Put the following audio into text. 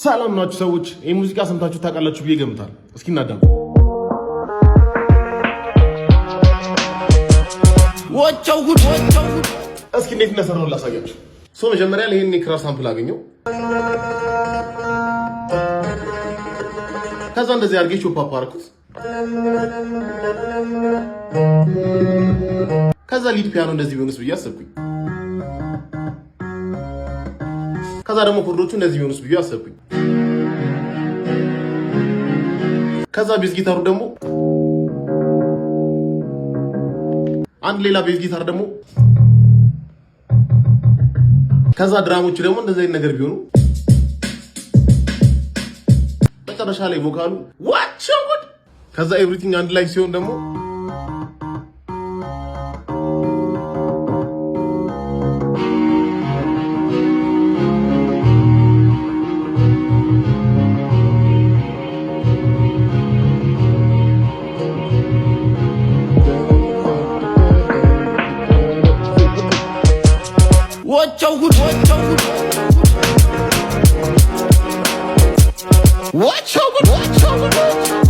ሰላም ናችሁ ሰዎች? ይህ ሙዚቃ ሰምታችሁ ታውቃላችሁ ብዬ ገምታለሁ። እስኪ እናዳምጥ። ወቸው ጉድ ወቸው ጉድ። እስኪ እንዴት እንደሰራው ላሳያችሁ። So መጀመሪያ ላይ ይሄን የክራር sample አገኘው። ከዛ እንደዚህ አድርጌ chop up አደረኩት። ከዛ lead piano እንደዚህ ቢሆንስ ብዬ አሰብኩኝ። ከዛ ደግሞ chord ኦቹ እንደዚህ ቢሆንስ ብዬ አሰብኩኝ። ከዛ bass ጊታሩ ደግሞ አንድ ሌላ bass guitar ደግሞ፣ ከዛ drum ኦቹ ደግሞ እንደዚህ አይነት ነገር ቢሆኑ፣ መጨረሻ ላይ vocal ኡ ዋቸው ጉድ። ከዛ everything አንድ ላይ ሲሆን ደግሞ ወቸው ጉድ ወቸው ጉድ ወቸው ጉድ ወቸው ጉድ።